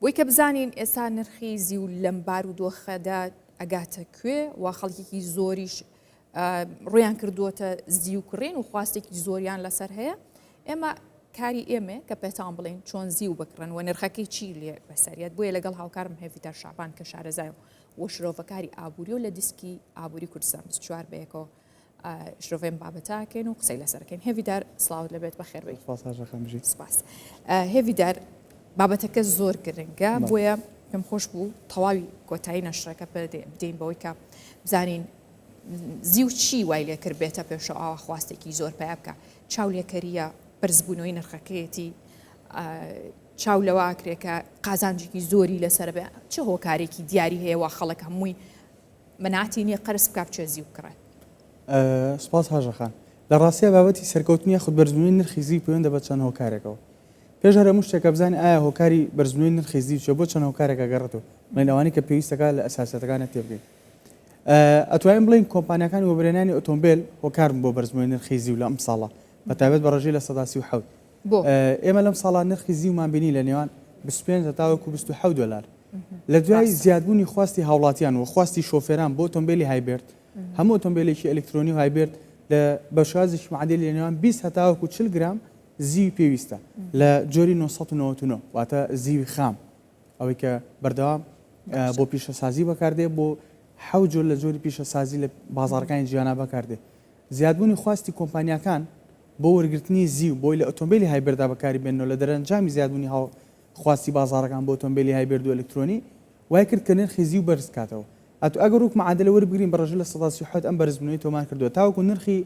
بۆی کە بزانین ئێستا نرخی زیو لەم بارودۆخەدا ئەگاتە کوێ و خەڵکێکی زۆریش ڕویان کردووەتە زیو کڕین و خواستێکی زۆریان لەسەر هەیە ئێمە کاری ئێمە کە پێتان بڵین چۆن زیو بکڕن و نرخەکەی چی لێ بەسەریت بۆیە لەگەڵ هاوکارم هێڤیدار شعبان کە شارەزای و شرۆڤەکاری ئابووری و لە دیسکی ئابووری کوردستان 24 بەیەکەوە شرۆڤەی ئەم بابەتە ئەکەین و قسەی لەسەر ئەکەین. هێڤیدار سڵاوت لێبێت بەخێربێی. سپاس هاژە خان بژیت. سپاس. هێڤیدار بابەتەکە زۆر گرنگە بۆیە پێم خۆش بوو تەواوی کۆتایی نەشرەکە بدەین بەوەی کە بزانین زیو چی وای لێکرد بێتە پێشەوە ئاوا خواستێکی زۆر پیا بکە چاو لێکەریە بەرزبوونەوەی نرخەکەیەتی چاو لەوە ئاکرێ کە قازانجێکی زۆری لەسەر بێ چ هۆکارێکی دیاری هەیە وا خەڵک هەمووی مەناعەتی نیە قەرز بکا بچێ زیو بکڕێ. سوپاس هاژە خان. لە ڕاستیا بابەتی سەرکەوتن یاخود بەرزبوونەوەی نرخی زیو پەیوەندە بە چەند هۆکارێکەوە. پێش هەر هەموو شتێکە بزانین ئایا هۆکاری بەرزبوونەوەی نرخی زیو چیە بۆ چەند هۆکارێک ئەگەڕێتەوە بڵێین ئەوانەی کە پێویستەکا لە ئەساسیەتەکانە تێبگەین. ئەتوانین بڵێین کۆمپانیاکانی وەبەرهێنانی ئۆتۆمبێل هۆکارن بۆ بەرزبوونەوەی نرخی زیو لە ئەمساڵا بە تایبەت بە ڕێژەی 37%. بۆ؟ ئێمە لەم ساڵا نرخی زیومان بینی لە نێوان 25 هەتاوەکو 27 دۆلار. لە دوای زیادبوونی خواستی هاوڵاتیان و خواستی شۆفێران بۆ ئۆتۆمبێلی hybrid، هەموو ئۆتۆمبێلێکی ئەلکترۆنی و hybrid لە بە شێوازێکی معادلی لە نێوان 20 هەتاوەکو 40 گرام زیوی پێویستە لە جۆری 999 واتە زیوی خام ئەوەی کە بەردەوام بۆ پیشەسازی بەکاردێ بۆ حەوت جۆر لە جۆری پیشەسازی لە بازاڕەکانی جیهانا بەکاردێ. زیادبوونی خواستی کۆمپانیاکان بۆ وەرگرتنی زیو بۆی لە ئۆتۆمبێلی hybrid دا بەکاری بێننەوە لە دەرەنجامی زیادبوونی هاو خواستی بازاڕەکان بۆ ئۆتۆمبێلی hybrid و ئەلکترۆنی وای کرد کە نرخی زیو بەرز بکاتەوە. ئەتو ئەگەر وەک معادلە وەربگرین بە ڕێژەی 37% ئەم بەرزبوونەوەی تۆمار کردووە تاوەکو نرخی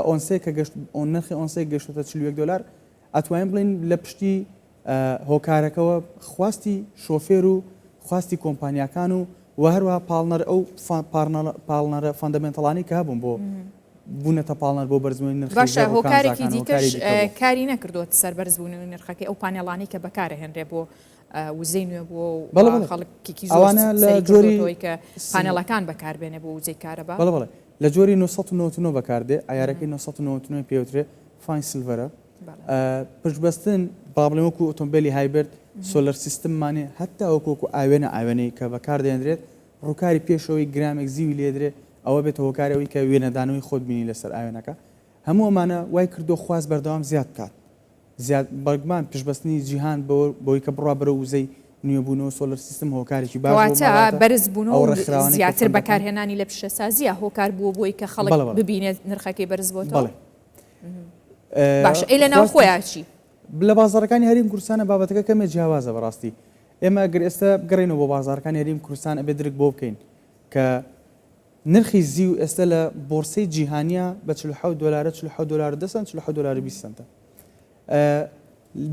ئۆنسەیەک کە گەشت نرخی ئۆنسەیەک گەشتۆتە 41 دۆلار ئەتوانین بڵێین لە پشتی هۆکارەکەوە خواستی شۆفێر و خواستی کۆمپانیاکان و و هەروەها پاڵنەر ئەو پاڵنەرە fundamental انەی کە هەبوون بۆ بوونەتە پاڵنەر بۆ بەرزبوونەوەی نرخی باشە زێڕ و هۆکارێکی کانزاکان دیکەش هۆکاری دیکە بوو. کاری نەکردووەتە سەر بەرزبوونەوەی نرخەکەی ئەو پانێڵانەی کە بەکارەهێنرێ بۆ وزەی نوێ بووە و بەڵێ بەڵێ خەڵکێکی زۆر ئەوانە لە سەری جۆری کردووەتەوەی کە پانێڵەکان بەکاربێنێ بۆ وزەی کارەبا. بەڵێ بەڵێ لە جۆری 999 بەکاردێ عەیارەکەی 999 پێوترێ fine silver ە پشتبەستن با بڵێم وەکو ئۆتۆمبێلی hybrid solar system مانێ هەتا وەکو وەکو ئاوێنە ئاوێنەی کە بەکاردێنرێت ڕووکاری پێشەوەی گرامێک زیوی لێدرێ ئەوە بێتە هۆکاری ئەوەی کە وێنەدانەوەی خۆت بینی لەسەر ئاوێنەکە هەموو ئەمانە وای کردو خواست بەردەوام زیاد بکات زیاد بەگمان پشتبەستنی جیهان بەوەی کە بڕوا بەرەو وزەی نوێبوونەوە solar system هۆکارێکی باش بۆ کەواتە ماڵاتە بەرزبوونەوە ئەو و ڕێکخراوانەی کە زیاتر fund ەکان بەکارهێنانی لە پیشەسازییە هۆکار بووە بۆی کە خەڵک بەڵێ بەڵێ ببینێت نرخەکەی بەرز بۆتەوە؟ بەڵێ باشە ئەی لە ناوخۆیا چی؟ لە بازاڕەکانی هەرێم کوردستانە بابەتەکە کەمێ جیاوازە بەڕاستی ئێمە ئەگەر ئێستا بگەڕێینەوە بۆ بازاڕەکانی هەرێم کوردستان ئەبێ درک بۆ بکەین کە نرخی زیو ئێستا لە بۆرسەی جیهانیە بە 47 دلارە 47 دلار 10 سەنت 47 دلار 20 سەنتە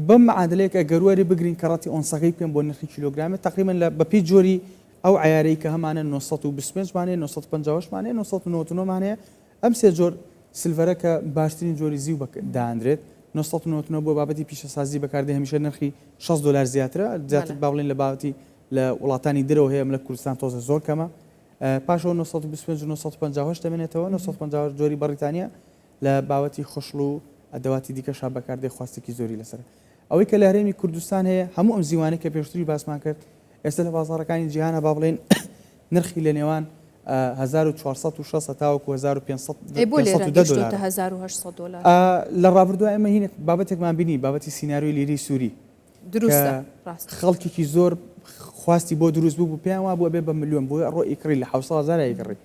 بەم معادلەیە کە گەر وەری بگرین کەڕەتی ئۆنسەکەی بکەین بۆ نرخی کیلۆگرامێ تقریبا لە بەپێی جۆری ئەو عیارەی کە هەمانە 925 مانەیە 958 مانەیە 999 مانەیە ئەم سێ جۆر silver ە کە باشترین جۆری زیو دانرێت 999 بۆ بابەتی پیشەسازی بەکاردێ هەمیشە نرخی 60 دلار زیاترە زیاتر با بڵێن لە بابەتی لە وڵاتانی درەوە هەیە لە کوردستان تۆزە زۆر کەمە پاشەوە 925 و 958 دەمێنێتەوە 958 جۆری بەڕیتانیا لە باوەتی خشڵ و ئەدەواتی دیکەشا بەکاردێ خواستێکی زۆری لەسەرە. ئەوەی کە لە هەرێمی کوردستان هەیە هەموو ئەم زیوانەی کە پێشتریش باسمان کرد ئێستا لە بازاڕەکانی جیهانا با بڵێین نرخی لە نێوان 1460 هەتاوەکو ئەی بۆ لێرە 1510 گەیشتۆتە دۆلارە. 1800 دۆلار؟ لە ڕابردووا ئێمە هینێک بابەتێکمان بینی بابەتی سیناریۆی لیرەی سووری کە دروستە ڕاستە. خەڵکێکی زۆر خواستی بۆ دروست بوو بوو پێیان وابوو ئەبێ بە ملیۆن بۆیە ڕۆ ئیکڕی لە 700 هەزارا ئیکڕی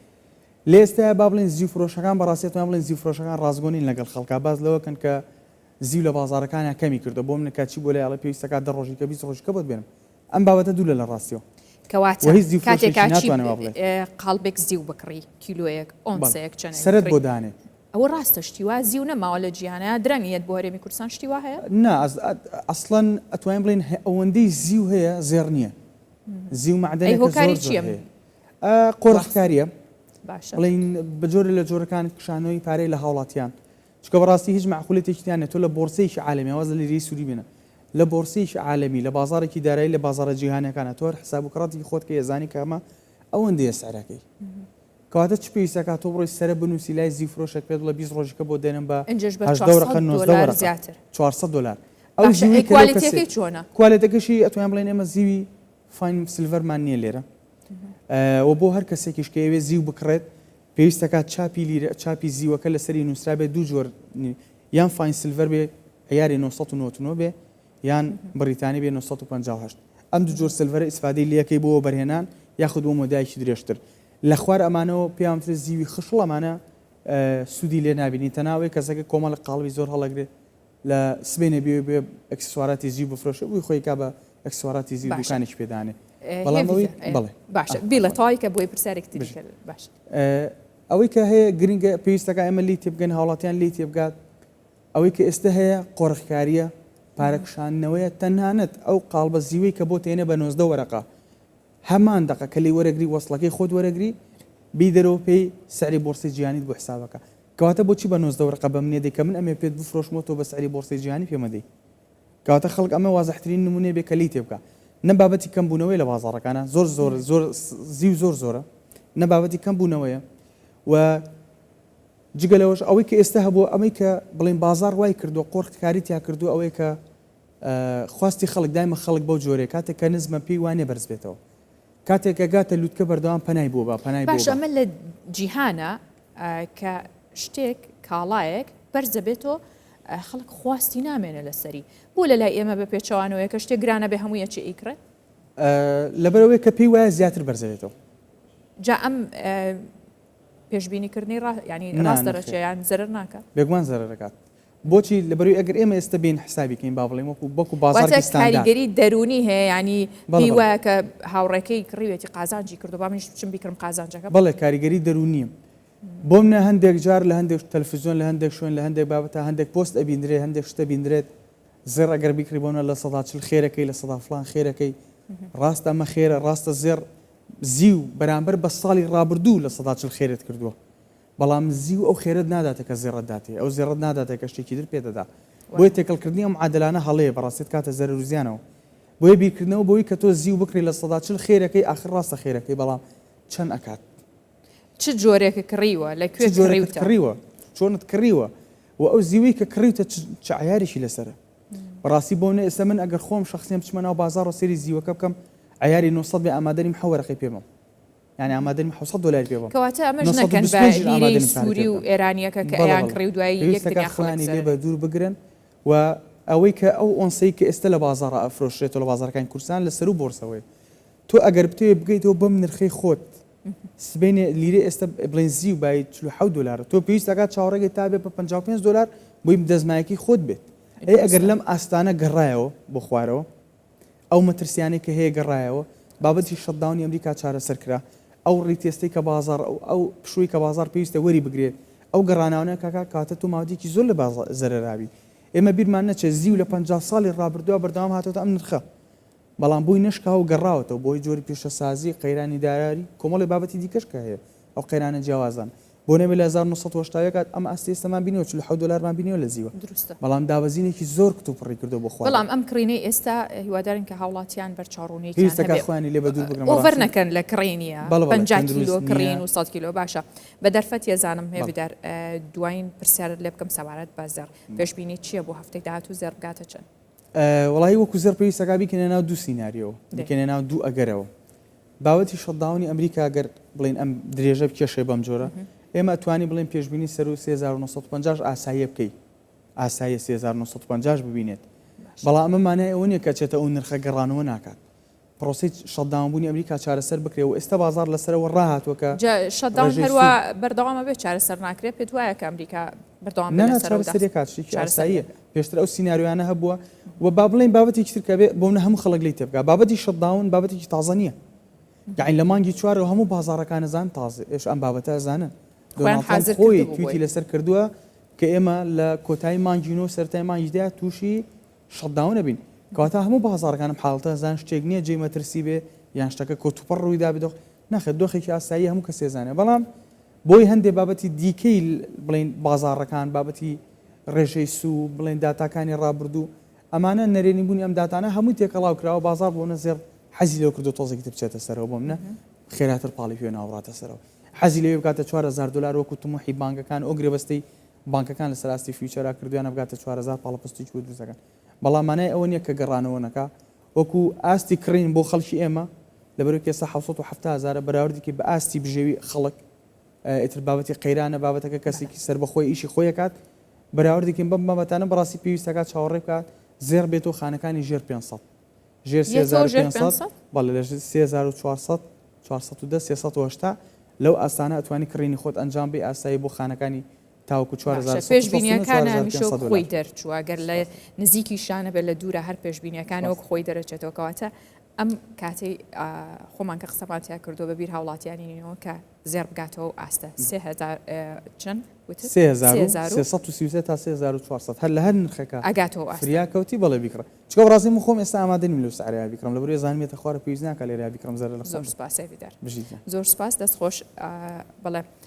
لە ئێستایا با بڵێین زیو فرۆشەکان بەڕاستی ئەتوانین بڵێین زیو فرۆشەکان ڕاستگۆ نین لەگەڵ خەڵکا باس لەوە کەن کە زیو لە بازاڕەکانا کەمی کردوە بۆ من کە چی بۆ لای ئەڵێ پێویستە کات دە ڕۆژی کە 20 ڕۆژی کە بۆت بێنم ئەم بابەتە دوورە لە ڕاستیەوە کەواتە وە هیچ زیو کاتێک فرۆشێکی کاچی ناتوانێ وا بڵێ. قاڵبێک زیو بکڕی کیلۆیەک بەڵێ ئۆنسەیەک چەنێک سەرت بکڕی بۆ دانێ. ئەوە ڕاستە شتی وا زیو نەماوە لە جیهانا درەنگ یەت بۆ هەرێمی کوردستان شتی وا هەیە؟ نا ئەسڵەن ئەتوانین بڵێین ئەوەندەی زیو هەیە زێڕ نییە زیو ئەی مەعدەنێکە هۆکاری زۆر زۆر چییە؟ هەیە قۆرخکارییە باشە. بڵێین بە جۆرێ لە جۆرەکان کشانەوەی پارەی لە هاوڵاتیان چونکە بەڕاستی هیچ مەعقولیەتێکی تیا نیە تۆ لە بۆرسەیەکی عالەمی واز لە لیرەی سوری بێنە لە بۆرسەیەکی عالەمی لە بازاڕێکی دارایی لە بازاڕە جیهانیەکانە تۆ هەر حساب و کڕاتێکی خۆت کەی ئەزانی کە ئەمە ئەوەندەیە سعرەکەی کەواتە چ پێویستەکە تۆ بڕۆی سەرە بنووسی لای زیو فرۆشێک پێت بڵێ 20 ڕۆژیکە بۆ دێنم بە ئینجاش بە 18 400 وەرەقە 19 دۆلار وەرەقە زیاتر 400 دۆلار. ئەو باشە زیوەی ئەی کە لەو کەسێ کوالێتیەکەی چۆنە؟ کوالێتەکەشی ئەتوانین بڵێین ئێمە زیوی fine silver مان نییە لێرە و بۆ هەر کەسێکیش کە ئەوێ زیو بکڕێت پێویستەکات چاپی لیرە چاپی زیوەکە لەسەری نووسرابێت دوو جۆر یان fine silver بێ عیاری 999 بێ یان بڕیتانی بێ 958 ئەم دوو جۆر silver ە ئیسفادەی لەکەی بۆ وەبەرهێنان یاخود بۆ مۆدایەکی درێژتر لە خوار ئەمانەوە پێیان وترێت زیوی خشڵ ئەمانە سوودی لێ نابینین تەنها ئەوەی کەسەکە کۆمەڵێک قاڵبی زۆر هەڵەگرێت لە سبەینێ بێ بێ ئەکسسواراتی زیو بفرۆشێ بووی خۆی کا بە ئەکسسواراتی زیو باشە دوکانێکی پێ دانێ بەڵام هێڤی ئەوەی بەڵێ باشە ئا بیڵێ عەفوەن تەواوی کە بۆی پرسیارێکی تری بژی کرد باشە ئەوەی کە هەیە گرنگە پێویستەکە ئێمە لێی تێبگەین هاوڵاتیان لێی تێبگات ئەوەی کە ئێستا هەیە قۆرخکارییە پارە کشاندنەوەیە تەنانەت ئەو قاڵبە زیوەی کە بۆت هێنێ بە 19 وەرەقە هەمان دەقە کە لێی وەرەگری وەسڵەکەی خۆت وەرەگری بیدەرەوە پێی سعری بۆرسەی جیهانیت بۆ حسابەکە کەواتە بۆچی بە 19 وەرەقە بە منێ دەی کە من ئەمێ پێت بفرۆشمەوە تۆ بە سعری بۆرسەی جیهانی پێمەدەی کەواتە خەڵک ئەمە وازحترین نمونەیە بێ کە لێی تێبگا نە بابەتی کەم بوونەوەی لە بازاڕەکانە زۆر زۆر زۆر زیو زۆر زۆرە نە بابەتی کەم بوونەوەیە و جگە لەوەش ئەوەی کە ئێستا هەبووە ئەمەی کە بڵێن بازاڕ وای کردووە قۆرخکاری تیا کردووە ئەوەیە کە خواستی خەڵک دایمە خەڵک بەو جۆرەیە کاتێک کە نزمە پێی وانیە بەرز بێتەوە کاتێک ئەگاتە لوتکە بەردەوام پەنای بۆ با پەنای بۆ باشە با. ئەمە لە جیهانە کە شتێک کاڵایەک بەرزەبێتەوە خەڵک خواستی نامێنێ لەسەری بۆ لە لای ئێمە بە پێچەوانەوەیە کە شتێک گرانە بێ هەمووی ئەچێ ئەیکڕێ؟ لەبەرئەوەی کە پێی وایە زیاتر بەرزەبێتەوە. جا ئەم پێشبینی کردنەی ڕا یانی نا ڕاست نەخێر. دەرەچێ یان زەرەر ناکا؟ بێگومان زەرەر ئەکات. بۆچی؟ لەبەرئەوەی ئەگەر ئێمە ئێستا بێین حسابی کەین با بڵێین وەکو وەکو واتە بازاڕێکی ستاندارد. کاریگەری دەروونی هەیە یانی بەڵێ پێی بەڵێ. وایە کە هاوڕێکەی کڕیوێتی قازانجی کردووە با منیش بچم بیکڕم قازانجەکەم. بەڵێ کاریگەری دەروونییە. بۆمنە هەندێک جار لە هەندێک تەلفزیۆن لە هەندێک شوێن لە هەندێک بابەتا هەندێک پۆست ئەبیندرێ هەندێک شت ئەبیندرێت زێڕ ئەگەر بیکڕی بۆمنە 40% خێرەکەی لە فڵان خێرەکەی ڕاستە ئەمە خێرە ڕاستە زێڕ زیو بەرامبەر بە ساڵی ڕابردوو 40% خێرت کردووە بەڵام زیو ئەو خێرەت ناداتێ کە زێڕت داتێ، ئەو زێڕەت ناداتێ کە شتێکی تر پێت دەدا. بۆیە تێکەڵکردنی ئەم معادلانە هەڵەیە، بەڕاستیت کاتە زەرەر و زیانەوە. بۆیە بیرکردنەوە بەوەی کە تۆ زیو بکڕی 40% خێرەکەی، ئاخر ڕاستە خێرەکەی، بەڵام چەند ئەکات؟ چ جۆرێکت کڕیوە؟ لە چ کوێ جۆرێکت کڕیوتە؟ کڕیوە؟ چۆنت کڕیوە؟ وە ئەو زیوەی کە کڕیوتە چ چ عەیارێکی لەسەرە؟ بەڕاستی بۆ منە ئێستا من ئەگەر خۆم شەخسیەن بچمە ناو بازاڕ و سەیری زیوەکە بکەم عەیاری 900 بێ ئامادە نیم حەو وەرەقەی پێ بەم. یانی ئامادە نیم 700 دۆلاری پێ بەم. کەواتە ئەمەش نەکەن بە 925 یش ئامادە لیرەی نیم پارەی پێ سوری و بدەم. ئێرانیەکە کە بەڵێ ئەیان بەڵێ. کڕی و دوایی یەک پێویستەکا دنیا خەڵک خۆیانی لێ زەرەر. بە دوور بگرن و ئەوەی کە ئەو ئۆنسەی کە ئێستا لە بازاڕا ئەفرۆشرێتەوە لە بازاڕەکانی کوردستان لە سەروو بۆرسەوەیە. تۆ ئەگەر بتەوێ بگەیتەوە بەم نرخەی خۆت سبەینێ لیرەی ئێستا بڵێن زیو بای 47 دۆلارە تۆ پێویست ئەکات چاوەڕێکەی تا بێ بە 55 دۆلار بۆی دەستمایەکەی خۆت بێت. ئەی ئەگەر دروستە. لەم ئاستانە گەڕایەوە بۆ خوارەوە ئەو مەترسیانەی کە هەیە گەڕایەوە، بابەتی shutdown ی ئەمریکا چارەسەر کرا، ئەو retest ەی کە بازاڕ ئەو پشووەی کە بازاڕ پێویستە وەری بگرێت، ئەو گەڕانەوانە کاکە کەواتە تۆ ماوەیەکی زۆر لە بازاڕ زەرەراوی. ئێمە بیرمان نەچێت زیو لە 50 ساڵی ڕابردووە بەردەوام هاتۆتە ئەم نرخە، بەڵام بۆی نەشکاوە و گەڕاوەتەوە بۆی جۆری پیشەسازی، قەیرانی دارایی، کۆمەڵێ بابەتی دیکەش کە هەیە ئەو قەیرانە جیاوازان. بۆ نەبێ لە 1981 ئەم ئاستەی ئێستامان بینیوە 47 دۆلارمان بینیوە لە زیوە. دروستە. بەڵام دابەزینێکی زۆر کتوپڕی کردووە بۆ خوارەوە. بەڵام ئەم کڕینەی ئێستا هیوادارین کە هاوڵاتیان بەرچاوڕوونیەکیان پێویستە کە هەبێ. خۆیانی لێ بەدوور بگرن ئۆڤەر بەڕاستی. نەکەن لە کڕینیە بەڵێ بەڵێ 50 تەندروست کیلۆ نییە. کڕین و 100 کیلۆ باشە بە دەرفەت یەزانم بەڵێ. هێڤیدار دوایین پرسیارت لێ بکەم سەبارەت بە زێڕ پێشبینی چییە بۆ هەفتەی داهاتوو زێڕ بگاتە چەند؟ وەڵایی وەکو زێڕ پێویستە کا بیکەینە ناو دوو سیناریۆوە دەی. بیکەینە ناو دوو ئەگەرەوە. بابەتی shutdown ی ئەمریکا گەر بڵێین ئەم درێژە بکێشێ بەم جۆرە ئێمە ئەتوانین بڵێین پێشبینی سەروو 3950 ئاساییە بکەی ئاساییە 3950 ببینێت بەڵام ئەمە مانای ئەوە نییە کە چێتە ئەو نرخە گەڕانەوە ناکات پرۆسەی shutdown بوونی ئەمریکا چارەسەر بکرێ و ئێستا بازار لەسەرەوە ڕاهاتووە کە جا shutdown ڕێژەی هەروا سوود بەردەوامە بێت چارەسەر ناکرێت پێت وایە کە ئەمریکا بەردەوام بێت نا نا لەسەر ئەو چارەسەریە کات شتێکی ئاساییە چارەسەریەکە؟ پێشتر ئەو سیناریۆیانە هەبووە و با بڵێین بابەتێکی تر کە بێ بۆ منە هەموو خەڵک لێی تێبگا بابەتی shutdown بابەتێکی تازە نییە یەعنی لە مانگی چوارەوە هەموو بازاڕەکان ئەزان تازە ئێش ئەم بابەتە ئەزانن خۆیان دۆناڵد ترەمپ حازر خۆی کردبوو تویتی بۆی. لەسەر کردووە کە ئێمە لە کۆتایی مانگی نۆ سەرەتای مانگی دە تووشی shutdown ئەبین کەواتە هەموو بازاڕەکان ئەم حاڵەتە ئەزانن شتێک نییە جێی مەترسی بێ یان شتەکە کۆتوپڕ ڕووی دابێ دۆخ نەخێر دۆخێکی ئاساییە هەموو کەسێ زانێ بەڵام بۆی هەندێ بابەتی دیکەی بڵێین بازاڕەکان بابەتی ڕێژەی سوو بڵێن داتاکانی ڕابردوو ئەمانە نەرێنی بوونی ئەم داتانە هەمووی تێکەڵاو کراوە بازاڕ بۆ منە زێڕ حەزی لەوە کردووە تۆزێکی تر بچێتە سەرەوە بۆ منە خێراتر پاڵی پێ ناوڕاتە سەرەوە حەزی لەوێ بکاتە 4000 دلار وەکو تموحی بانکەکان ئەو گرێبەستەی بانکەکان لەسەر ئاستی future ا کردویانە بگاتە 4000 پاڵەپەستێکی بۆ دروست دەکەن. بەڵام مانای ئەوە نییە کە گەڕانەوە نەکا وەکو ئاستی کڕین بۆ خەڵکی ئێمە لەبەرەوەی کە ئێستا 770 هەزارە بەراوردێکی بە ئاستی بژێوی خەڵک ئیتر بابەتی قەیرانە بابەتەکە کەسێکی سەربەخۆی ئیشی خۆی ئەکات بەراوردێکین بەم بابەتانە بەڕاستی پێویستەکات چاوەڕێ بکات زێڕ بێتەوە خانەکانی ژێر 500 ژێر 3500 بەڵێ لە 3400 410 380 لەو ئاستانە ئەتوانی کڕینی خۆت ئەنجام بی ئاسایی بۆ خانەکانی تاوەکو باشە پێشبینیەکان هەمیشە وەک خۆی دەرچووە گەر لە نزیکی شانە بێت لە دوورە هەر پێشبینیەکان وەک خۆی دەرەچێتەوە کەواتە ئەم کاتەی خۆمان کە قسەمان تیا کردو بە بیر هاوڵاتیانینەوە کە زێر بگاتەوە و ئاستە 3000 چەند 3333 تا 3400 هەر لە هەر نرخەکە ئەگاتەوە فریا کەوتی بەڵێ بیکڕە چکە بەڕاستی من خۆم ئێستا ئامادە نیم لەو سعرەیا بیکڕم لەبەرئەوەی زانیم یەتە خوارە پێویست ناکا لێرەیا بیکڕم زەرەر لە خۆم زۆر سپاس هێڤیدار زۆر سپاس دەست خۆش بەڵێ.